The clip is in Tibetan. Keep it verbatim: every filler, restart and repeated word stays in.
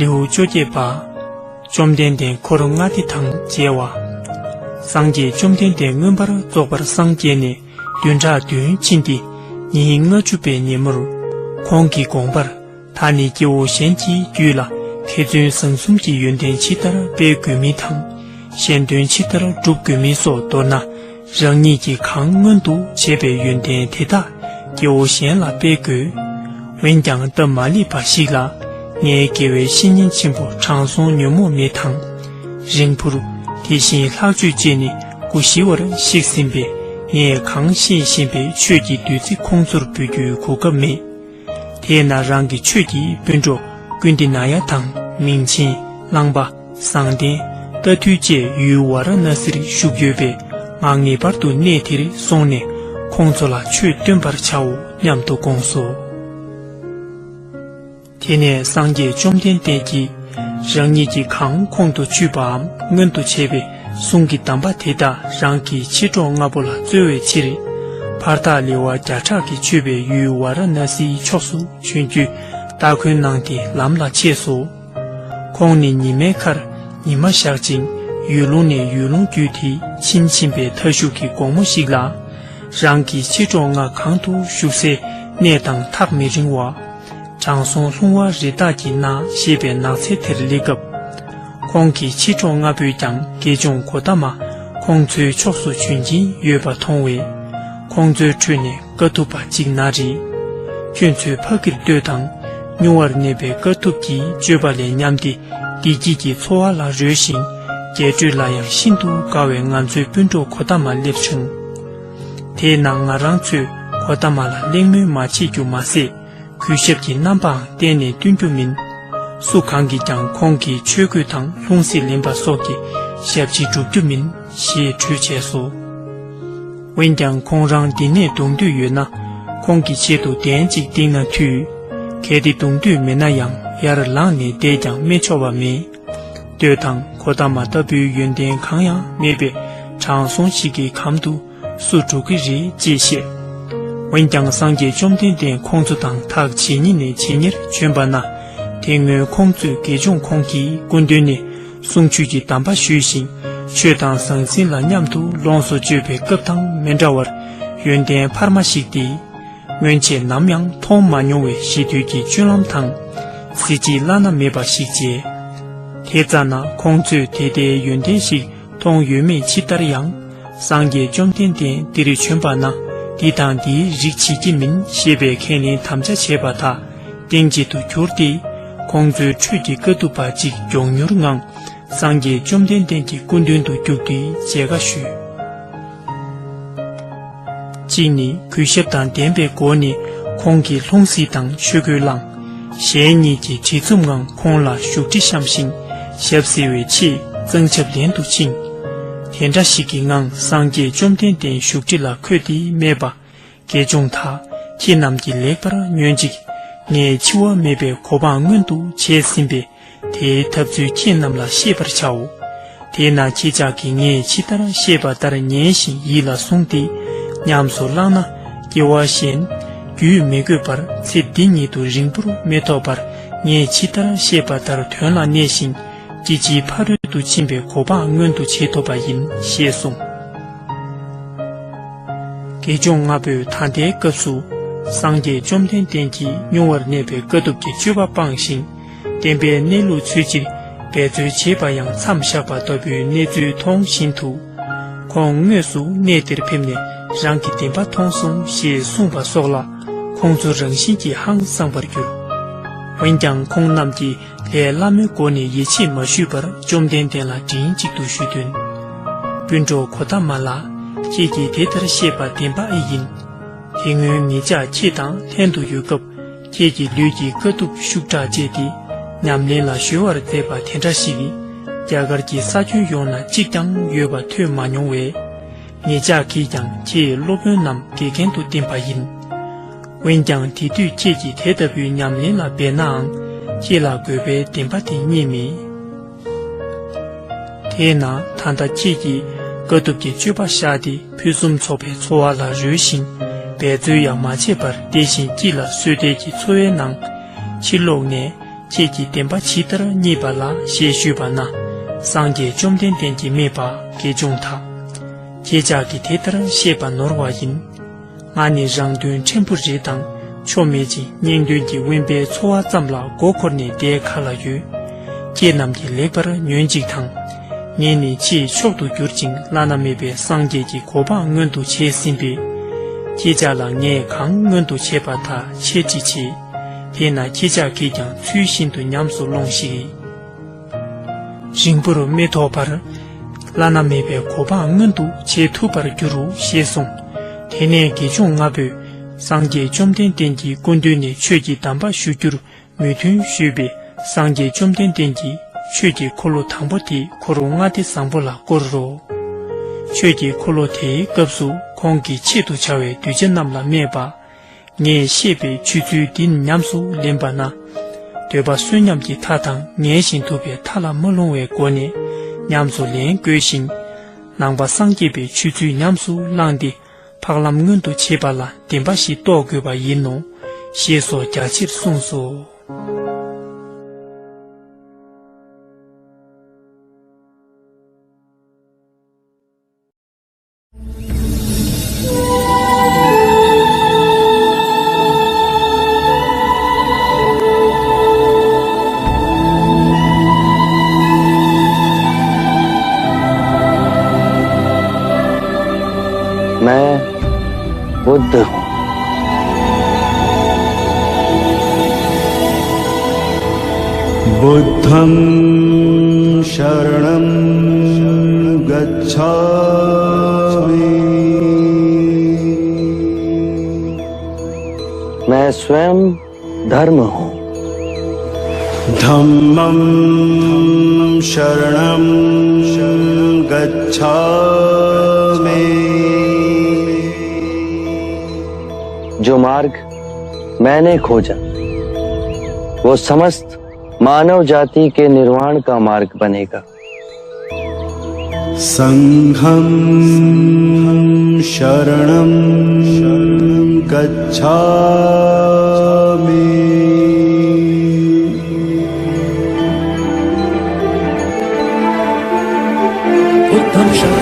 ལེའུ་བཅོ་བརྒྱད་པ། བཅོམ་ལྡན་འདས་འཁོར་ལྔ་སྡེ་དང་མཇལ་བ། སངས་རྒྱས་བཅོམ་ལྡན་འདས་མངོན་པར་རྫོགས་པར་སངས་རྒྱས་ནས་བདུན་ཕྲག་བདུན་ཕྱིན་ཏེ། ཉིན་ལྔ་བཅུ་པའི་ཉིན་མོར། ཁོང་གི་དགོངས་པར། ད་ནི་སྐྱེ་བོ་གཞན་གྱི་རྒྱུད་ལ་མཁས་བཙུན་བཟང་གསུམ་གྱི་ཡོན་ཏན་ཇི་ལྟར་སྤེལ་དགོས་མིན་དང་། གཞན་དོན་ཇི་ལྟར་སྒྲུབ་དགོས་མིན་སོགས་མདོར་ན། རང་ཉིད་ཀྱིས་གང་མངོན་དུ་བྱས་པའི་ཡོན་ཏན་དེ་དག་སྐྱེ་བོ་གཞན་ལ་སྤེལ་དགོས། འོན་ཀྱང་སྟབས་མ་ལེགས་པ་ཞིག་ལ། ངའི་དགེ་བའི་བཤེས་གཉེན་ཆེན་པོ་དྲང་སྲོང་ཉོན་མོངས་མེད་དང་། རིང་འཕུར། དེ་བཞིན་ལྷག་སྤྱོད་བཅས་ནི་སྐུ་ཞི་བར་གཤེགས་ཟིན་པས། ངས་གང་ཤེས་བཞིན་པའི་ཆོས་ཀྱི་བདུད་རྩི་ཁོང་ཚོར་འབུལ་རྒྱུའི་གོ་སྐབས་མེད། དེས་ན་རང་གི་ཆོས་ཀྱི་སྤུན་གྲོགས་ཀུན་ཏི་ན་ཡ་དང་མིང་ཆེན། གླང་པ། བཟང་ལྡན། རྟ་ཐུལ་བཅས་ཡུལ་ཝཱ་ར་ཎ་སིར་བཞུགས་ཡོད་པས། ང་ངེས་པར་དུ་གནས་དེར་སོང་ནས་ཁོང་ཚོ་ལ་ཆོས་སྟོན་པར་བྱའོ་སྙམ་དུ་དགོངས་སོ། དེ་ནས་སངས་རྒྱས་བཅོམ་ལྡན་འདས་ཀྱིས། རང་ཉིད་ཀྱིས་གང་ཁོང་དུ་ཆུད་པའམ་མངོན་དུ་བྱས་པའི་གསུང་གི་གདམས་པ་དེ་དག་རང་གི་མཆེད་གྲོགས་ལྔ་པོ་ལ་སྩོལ་བའི་ཕྱིར། ཕར་ཐག་ལེ་བ་བརྒྱ་ཕྲག་གིས་མཆོད་པའི་ཡུལ་ཝཱ་ར་ཎ་སིའི་ཕྱོགས་སུ་བྱོན་རྒྱུའི་སྟ་གོན་གནང་སྟེ་ལམ་ལ་ཆས་སོ། ཁོང་ནི་ཉི་མའི་ཁར་ཉི་མ་ཞག་ཅིང་ཡུལ་ལུང་ནས་ཡུལ་ལུང་བརྒྱུད་དེ་ཕྱིན་ཕྱིན་པའི་མཐའ་གཞུག་གི་དགོང་མོ་ཞིག་ལ། རང་གི་མཆེད་གྲོགས་ལྔ་གང་དུ་བཞུགས་སའི་གནས་དང་ཐག་མི་རིང་བ། དྲང་སྲོང་ལྷུང་བ་རི་དྭགས་ཀྱི་ནགས་ཞེས་པའི་ནགས་ཚལ་དེར་སླེབས་སྐབས། ཁོང་གི་མཆེད་གྲོགས་ལྔ་པོས་ཀྱང་དགེ་སྦྱོང་གོ་ཏ་མ་ཁོང་ཚོའི་ཕྱོགས་སུ་བྱོན་གྱིན་ཡོད་པ་མཐོང་བས། ཁོང་ཚོའི་ཁྲོད་ནས་དཀའ་ཐུབ་པ་གཅིག་ན་རེ། ཁྱོད་ཚོས་ཕ་གིར་ལྟོས་དང་། མྱུར་བར་གནས་པའི་དཀའ་ཐུབ་ཀྱི་སྤྱོད་པ་ལས་ཉམས་ཏེ། བདེ་སྐྱིད་ཀྱི་འཚོ་བ་ལ་རོལ་ཞིང་། རྒྱས་སྤྲོས་ལ་ཡང་ཤིན་ཏུ་དགའ་བའི་ང་ཚོའི་སྤུན་གྲོགས་གོ་ཏ་མ་སླེབས་བྱུང་། དེས་ན་ང་རང་ཚོས་གོ་ཏ་མ་ལ་གླེང་མོལ་མ་བྱེད་རྒྱུ་མ་ཟད། གུས་ཞབས་ཀྱི་རྣམ་པའང་གཏན་ནས་སྟོན་རྒྱུ་མིན། སུ་གང་གིས་ཀྱང་ཁོང་གི་ཆོས་གོས་དང་ལྷུང་བཟེད་ལེན་པ་སོགས་ཀྱི་ཞབས་ཕྱི་སྒྲུབ་རྒྱུ་མིན་ཞེས་གྲོས་བྱས་སོ། འོན་ཀྱང་ཁོང་རང་འདི་ནས་གདོང་འདོད་ཡོད་ན། ཁོང་གི་ཆེད་དུ་གདན་གཅིག་བཏིང་ན་འཐུས། གལ་ཏེ་གདོང་འདོད་མེད་ན་ཡང་ཡར་ལངས་ནས་བསྡད་ཀྱང་སྨྲས་ཆོག་པ་མེད། ལྟོས་དང་གོ་ཏ་མ་ལྟ་བུའི་ཡོན་ཏན་གང་ཡང་མེད་པའི་དྲང་སྲོང་ཞིག་གི་གམ་དུ་སུ་འགྲོ་གི་རེད་ཅེས་བཤད། འོན་ཀྱང་སངས་རྒྱས་བཅོམ་ལྡན་འདས་ཁོང་ཚོ་དང་ཐག་ཇེ་ཉེ་ནས་ཇེ་ཉེར་བྱོན་པ་ན། དེ་སྔོན་ཁོང་ཚོས་དགེ་སྦྱོང་ཁོང་གི་སྐུ་མདུན་ནས་གསུང་ཆོས་ཀྱི་གདམས་པ་ཞུས་ཤིང་། ཆོས་དང་ཟང་ཟིང་ལ་མཉམ་དུ་ལོངས་སུ་སྤྱོད་པའི་སྐབས་དང་མི་འདྲ་བར་ཡོན་ཏན་འཕར་མ་ཞིག་སྟེ། སྔོན་ཆད་ནམ་ཡང་མཐོང་མ་མྱོང་བའི་ཞི་དུལ་གྱི་སྤྱོད་ལམ་དང་། གཟི་བརྗིད་བླ་ན་མེད་པ་ཞིག་མཇལ། དེ་ཙམ་ན་ཁོང་ཚོས་དེ་ལྟའི་ཡོན་ཏན་ཞིག་མཐོང་ཡོད་མེད་ཇི་ལྟར་ཡང་། སངས་རྒྱས་བཅོམ་ལྡན་འདས་འདིར་བྱོན་པ་ན་འདི་དང་འདིའི་རིགས་བྱེད་ཀྱི་མིན་ཞེས་པའི་ཁས་ལེན་དམ་བཅའ་བྱས་པ་དག་གཏན་བརྗེད་དུ་གྱུར་ཏེ། ཁོང་ཚོའི་ཁྲོད་ཀྱི་དཀའ་ཐུབ་པ་གཅིག་མགྱོགས་མྱུར་ངང་། སངས་རྒྱས་བཅོམ་ལྡན་འདས་ཀྱི་སྐུ་མདུན་དུ་བརྒྱུགས་ཏེ་མཇལ་ཁ་ཞུས། གཅིག་ནི་གུས་ཞབས་དང་ལྡན་པའི་སྒོ་ནས་ཁོང་གི་ལྷུང་བཟེད་དང་ཆོས་གོས་བླངས། གཞན་གཉིས་ཀྱིས་གྲི་འཛུམ་ངང་ཁོང་ལ་བཞུགས་ཁྲི་བཤམས་ཤིང་ཞབས་བསིལ་བའི་ཆེད་གཙང་ཆབ་ལེན་དུ་ཕྱིན། དེ་འདྲ་ཞིག་གི་ངང་སངས་རྒྱས་བཅོམ་ལྡན་འདས་བཞུགས་ཁྲི་ལ་འཁོད་དེ་སྨྲས་པ། དགེ་སྦྱོང་དག་ཁྱེད་རྣམས་ཀྱིས་ལེགས་པར་ཉོན་ཅིག་ངས་འཆི་བ་མེད་པའི་གོ་འཕང་མངོན་དུ་བྱས་ཟིན་པས། དེའི་ཐབས་ཚུལ་ཁྱེད་རྣམས་ལ་ཤེས་པར་བྱའོ། དེས་ན་ཁྱེད་ཅག་གིས་ངས་ཇི་ལྟར་བཤད་པ་ལྟར་ཉན་ཞིང་ཡིད་ལ་བཟུང་སྟེ། ཉམས་སུ་བླངས་ན། སྐྱེ་བ་གཞན། རྒྱུད་མི་དགོས་པར་ཚེ་འདི་ཉིད་དུ་རིང་པོར་མི་ཐོགས་པར་ངས་ཇི་ལྟར་བཤད་པ་ལྟར་དོན་ལ་གནས་ཤིང་། སྐྱེ་འཆིའི་ཕ་རོལ་ཏུ་ཕྱིན་པའི་གོ་འཕང་མངོན་དུ་བྱེད་ཐུབ་པ་ཡིན་ཞེས་གསུངས། དགེ་སྦྱོང་ལྔ་པོས་ད་ལྟའི་སྐབས་སུ། སངས་རྒྱས་བཅོམ་ལྡན་འདས་ཀྱིས་མྱུར་བར་གནས་པའི་དཀའ་ཐུབ་ཀྱི་སྤྱོད་པ་སྤངས་ཤིང་། བསྟན་པའི་གནས་ལུགས་འཚོལ་ཕྱིར་འབད་རྩོལ་བྱེད་པ་ཡང་མཚམས་བཞག་པ་ལྟ་བུའི་གནས་ཚུལ་མཐོང་བཞིན་དུ། ཁོང་དངོས་སུ་གནས་དེར་ཕེབས་ནས་རང་གི་བདེན་པ་མཐོང་སོང་ཞེས་གསུངས་པ་སོགས་ལ། ཁོང་ཚོ་རང་བཞིན་གྱིས་ཧང་སངས་པར་གྱུར། འོན་ཀྱང་ཁོང་རྣམས་ཀྱིས་ལས་སླ་མོའི་སྒོ་ནས་ཡིད་ཆེས་མ་ཞུས་པར་བཅོམ་ལྡན་འདས་ལ་མགྲིན་གཅིག་ཏུ་ཞུས་དོན། སྤུན་གྲོགས་གོ་ཏ་མ་ལགས། ཁྱེད་ཀྱིས་དེ་ལྟར་བཤད་པ་བདེན་པ་ཨེ་ཡིན། དེ་སྔོན་ངེད་ཅག་ཁྱེད་དང་ལྷན་དུ་ཡོད་སྐབས། ཁྱེད་ཀྱིས་ལུས་ཀྱི་དཀའ་ཐུབ་ཤུགས་དྲག་སྤྱད་དེ། ཉམས་ལེན་ལ་གཞོལ་བར་མཛད་པ་དེ་འདྲ་ཞིག་རྒྱ་གར་གྱི་ས་ཁྱོན་ཡོངས་ན་གཅིག་ཀྱང་ཡོད་པ་ཐོས་མ་མྱོང་བས། ངེད་ཅག་གིས་ཀྱང་ཁྱེད་སློབ་དཔོན་ནམ་དགེ་རྒན་དུ་བསྟེན་པ་ཡིན། འོན་ཀྱང་དེ་དུས་ཁྱེད་ཀྱིས་དེ་ལྟ་བུའི་ཉམས་ལེན་ལ་འབད་ནའང་། ཁྱེད་ལ་དགོས་པའི་བདེན་པ་དེ་རྙེད་མེད། དེས་ན་ད་ལྟ་ཁྱེད་ཀྱིས་དཀའ་ཐུབ་ཀྱི་སྤྱོད་པ་བཞག་སྟེ་ཕུན་སུམ་ཚོགས་པའི་འཚོ་བ་ལ་རོལ་ཞིང་། འབད་རྩོལ་ཡང་མ་བྱས་པར་བདེ་ཞིང་སྐྱིད་ལ་བསོད་བདེ་གི་འཚོ་བའི་ནང་ཕྱིར་ལོག་ནས། ཁྱེད་ཀྱིས་བདེན་པ་ཇི་ལྟར་རྙེད་པ་ལགས་ཞེས་ཞུས་པ་ན། སངས་རྒྱས་བཅོམ་ལྡན་འདས་ཀྱིས་སྨྲས་པ། དགེ་སྦྱོང་དག། ཁྱེད་ཅག་གིས་དེ་ལྟར་བཤད་པ་ནོར་བ་ཡིན། ང་ནི་རང་དོན་ཕྲན་བུ་རེ་དང་ཆོ་མེད་ཅིང་གཉེན་དོན་གྱི་དབེན་པའི་འཚོ་བ་ཙམ་ལ་མགོ་འཁོར་ནས་བསྡད་ག་ལ་ཡོད། ཁྱེད་རྣམས་ཀྱིས་ལེགས་པར་ཉོན་ཅིག་དང་། ངས་ནི་ཆེས་མཆོག་ཏུ་གྱུར་ཅིང་བླ་ན་མེད་པའི་སངས་རྒྱས་ཀྱི་གོ་འཕང་མངོན་དུ་བྱས་ཟིན་པས། ཁྱེད་ཅག་ལ་ངས་གང་མངོན་དུ་བྱས་པ་དག་འཆད་ཁྲིད་བྱེད། དེས་ན་ཁྱེད་ཅག་གིས་ཀྱང་ཚུལ་བཞིན་དུ་ཉམས་སུ་ལོངས་ཤིག། རིང་པོར་མི་ཐོགས་པར་བླ་ན་མེད་པའི་གོ་འཕང་མངོན་དུ་བྱེད་ཐུབ་པར་འགྱུར་རོ་ཞེས་གསུངས། དེ་ནས་དགེ་སྦྱོང་ལྔ་པོས་སངས་རྒྱས་བཅོམ་ལྡན་འདས་ཀྱི་སྐུ་མདུན་ནས་ཆོས་ཀྱི་གདམས་པ་ཞུ་རྒྱུར་མོས་མཐུན་ཞུས་པས། སངས་རྒྱས་བཅོམ་ལྡན་འདས་ཀྱིས་ཆོས་ཀྱི་འཁོར་ལོ་དང་པོ་དེ་འཁོར་ལྔ་སྡེ་བཟང་པོ་ལ་བསྐོར་རོ། ཆོས་ཀྱི་འཁོར་ལོ་དེའི་སྐབས་སུ་ཁོང་གིས་ཆེད་དུ་བྱ་བའི་གདུལ་བྱ་རྣམས་ལ་སྨྲས་པ། ངས་བཤད་པའི་ཆོས་ཚུལ་འདི་ཉམས་སུ་ལེན་པ་ན། འདོད་པ་གསོད་ཉམས་ཀྱི་མཐའ་དང་ངལ་ཞིང་དུབ་པའི་མཐའ་ལ་མ་ལྷུང་བའི་སྒོ་ནས་ཉམས་སུ་ལེན་དགོས་ཤིང་། ནང་པ་སངས་རྒྱས་པའི་ཆོས་ཚུལ་ཉམས་སུ་བླངས་ཏེ་འཕགས་ལམ་མངོན་དུ་བྱེད་པ་ལ་བདེན་པ་ཞིག་རྟོགས་དགོས་པ་ཡིན་ནོ། ཞེས་སོགས་རྒྱ་ཆེར་གསུངས་སོ། मैं बुद्ध हूँ। बुद्धं शरणं गच्छामि। मैं स्वयं धर्म हूँ। धम्मं शरणं गच्छामि। जो मार्ग मैंने खोजा, वो समस्त मानव जाति के निर्वाण का मार्ग बनेगा। संघं शरणं गच्छामि। बुद्धं शरणं